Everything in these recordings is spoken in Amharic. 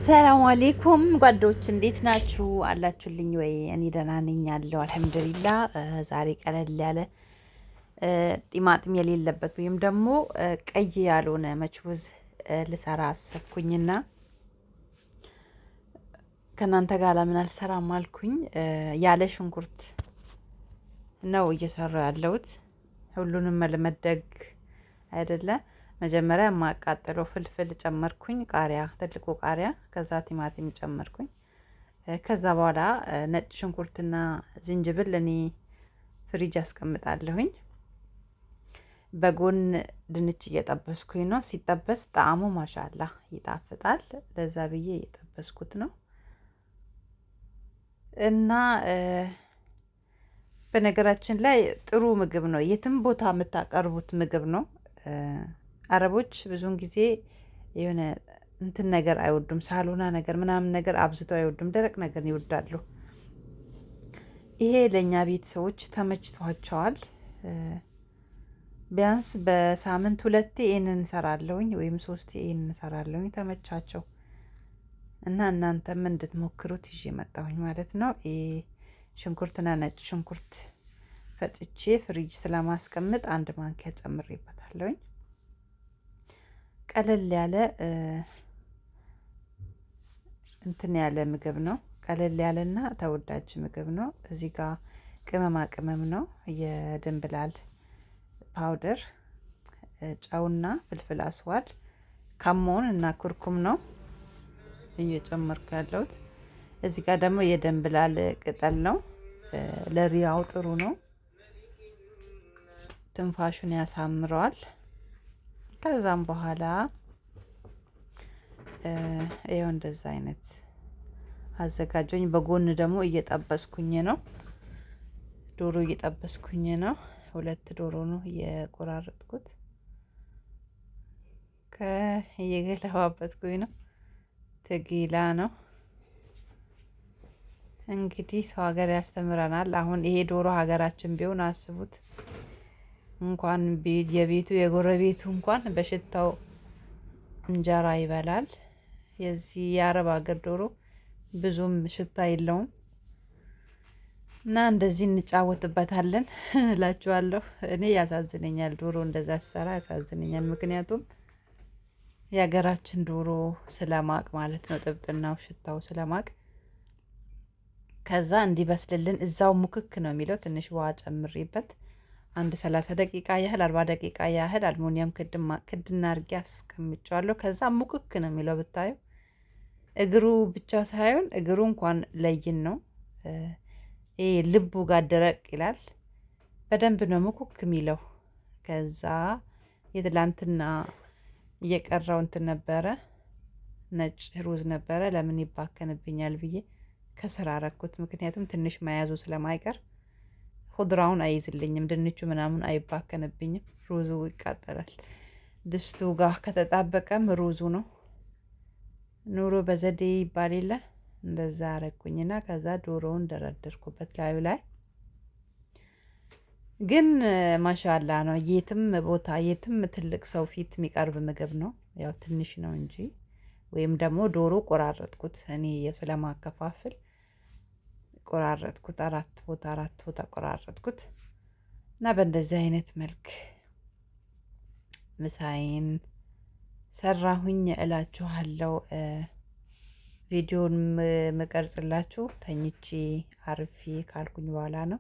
ሰላም አሌይኩም ጓዶች እንዴት ናችሁ? አላችሁልኝ ወይ? እኔ ደህና ነኝ ያለው አልሐምዱሊላ። ዛሬ ቀለል ያለ ጢማጢም የሌለበት ወይም ደግሞ ቀይ ያልሆነ መችቡዝ ልሰራ አሰብኩኝና ከእናንተ ጋር ለምን አልሰራም አልኩኝ። ያለ ሽንኩርት ነው እየሰራሁ ያለሁት። ሁሉንም መለመደግ አይደለ። መጀመሪያ የማቃጠለው ፍልፍል ጨመርኩኝ፣ ቃሪያ፣ ትልቁ ቃሪያ፣ ከዛ ቲማቲም ጨመርኩኝ። ከዛ በኋላ ነጭ ሽንኩርትና ዝንጅብል እኔ ፍሪጅ አስቀምጣለሁኝ። በጎን ድንች እየጠበስኩኝ ነው። ሲጠበስ ጣዕሙ ማሻላ ይጣፍጣል። ለዛ ብዬ እየጠበስኩት ነው። እና በነገራችን ላይ ጥሩ ምግብ ነው። የትም ቦታ የምታቀርቡት ምግብ ነው። አረቦች ብዙውን ጊዜ የሆነ እንትን ነገር አይወዱም፣ ሳሎና ነገር ምናምን ነገር አብዝተው አይወዱም። ደረቅ ነገር ይወዳሉ። ይሄ ለእኛ ቤት ሰዎች ተመችቷቸዋል። ቢያንስ በሳምንት ሁለቴ ይሄንን እንሰራለሁኝ ወይም ሶስቴ ይሄንን እንሰራለሁኝ። ተመቻቸው እና እናንተም እንድትሞክሩት ይዤ መጣሁኝ ማለት ነው። ሽንኩርትና ነጭ ሽንኩርት ፈጭቼ ፍሪጅ ስለማስቀምጥ አንድ ማንኪያ ጨምሬበታለሁኝ። ቀለል ያለ እንትን ያለ ምግብ ነው። ቀለል ያለና ተወዳጅ ምግብ ነው። እዚህ ጋር ቅመማ ቅመም ነው፣ የድንብላል powder፣ ጨውና فلفل أسود፣ ከሞን እና ኩርኩም ነው እየጨመርኩ ያለሁት። እዚህ ጋር ደግሞ የድንብላል ቅጠል ነው። ለሪያው ጥሩ ነው፣ ትንፋሹን ያሳምረዋል። ከዛም በኋላ ይኸው እንደዛ አይነት አዘጋጀኝ። በጎን ደግሞ እየጠበስኩኝ ነው፣ ዶሮ እየጠበስኩኝ ነው። ሁለት ዶሮ ነው እየቆራረጥኩት፣ ከእየገለባበጥኩኝ ነው። ትጊላ ነው እንግዲህ ሰው ሀገር ያስተምረናል። አሁን ይሄ ዶሮ ሀገራችን ቢሆን አስቡት፣ እንኳን የቤቱ የጎረቤቱ እንኳን በሽታው እንጀራ ይበላል። የዚህ የአረብ ሀገር ዶሮ ብዙም ሽታ የለውም እና እንደዚህ እንጫወትበታለን እላችኋለሁ። እኔ ያሳዝነኛል፣ ዶሮ እንደዛ ሲሰራ ያሳዝነኛል። ምክንያቱም የሀገራችን ዶሮ ስለማቅ ማለት ነው፣ ጥብጥናው ሽታው ስለማቅ። ከዛ እንዲበስልልን እዛው ሙክክ ነው የሚለው ትንሽ ውሃ ጨምሬበት አንድ 30 ደቂቃ ያህል 40 ደቂቃ ያህል አልሙኒየም ክድና አድርጌ አስቀምጨዋለሁ። ከዛ ሙክክ ነው የሚለው ብታዩ፣ እግሩ ብቻ ሳይሆን እግሩ እንኳን ለይን ነው፣ ይሄ ልቡ ጋር ደረቅ ይላል። በደንብ ነው ሙክክ የሚለው። ከዛ የትላንትና እየቀረው እንትን ነበረ፣ ነጭ ሩዝ ነበረ። ለምን ይባከንብኛል ብዬ ከስር አረኩት። ምክንያቱም ትንሽ መያዙ ስለማይቀር ሁድራውን አይይዝልኝም፣ ድንቹ ምናምን አይባከንብኝም። ሩዙ ይቃጠላል። ድስቱ ጋር ከተጣበቀም ሩዙ ነው። ኑሮ በዘዴ ይባል የለ፣ እንደዛ አረኩኝና ከዛ ዶሮውን ደረደርኩበት ላዩ ላይ። ግን ማሻላ ነው። የትም ቦታ የትም ትልቅ ሰው ፊት የሚቀርብ ምግብ ነው። ያው ትንሽ ነው እንጂ ወይም ደግሞ ዶሮ ቆራረጥኩት እኔ ስለማከፋፍል ቆራረጥኩት። አራት ቦታ አራት ቦታ ቆራረጥኩት እና በእንደዚህ አይነት መልክ ምሳዬን ሰራሁኝ እላችኋለሁ። ቪዲዮን ምቀርጽላችሁ ተኝቼ አርፌ ካልኩኝ በኋላ ነው።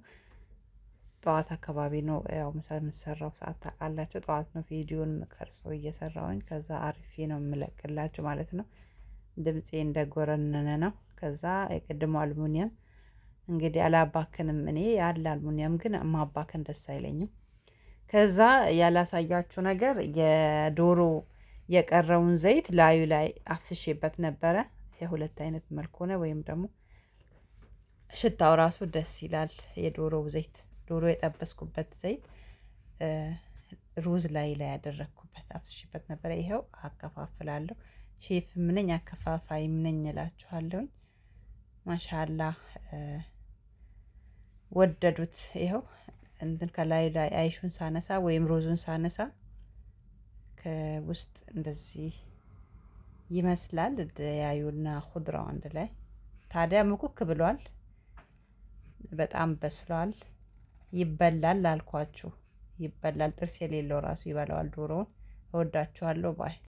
ጠዋት አካባቢ ነው ያው ምሳ የምሰራው ሰዓት ታውቃላችሁ። ጠዋት ነው ቪዲዮን ምቀርጸው እየሰራሁኝ፣ ከዛ አርፌ ነው የምለቅላችሁ ማለት ነው። ድምፄ እንደጎረነነ ነው። ከዛ የቅድሞ አልሙኒየም እንግዲህ አላባክንም እኔ ያለ አልሙኒየም ግን ማባከን ደስ አይለኝም። ከዛ ያላሳያችሁ ነገር የዶሮ የቀረውን ዘይት ላዩ ላይ አፍስሼበት ነበረ። የሁለት አይነት መልክ ሆነ፣ ወይም ደግሞ ሽታው ራሱ ደስ ይላል። የዶሮው ዘይት፣ ዶሮ የጠበስኩበት ዘይት ሩዝ ላይ ላይ ያደረግኩበት አፍስሼበት ነበረ። ይኸው አከፋፍላለሁ። ሼፍ ምነኝ አከፋፋይ ምነኝ እላችኋለሁኝ። ማሻላ ወደዱት። ይኸው እንትን ከላይ ላይ አይሹን ሳነሳ ወይም ሩዙን ሳነሳ ከውስጥ እንደዚህ ይመስላል። دياي ኡና خضرة ው አንድ ላይ ታዲያ ምኩክ ብሏል። በጣም በስሏል። ይበላል አልኳችሁ፣ ይበላል። ጥርስ የሌለው ራሱ ይበላዋል ዶሮውን። እወዳችኋለሁ bye።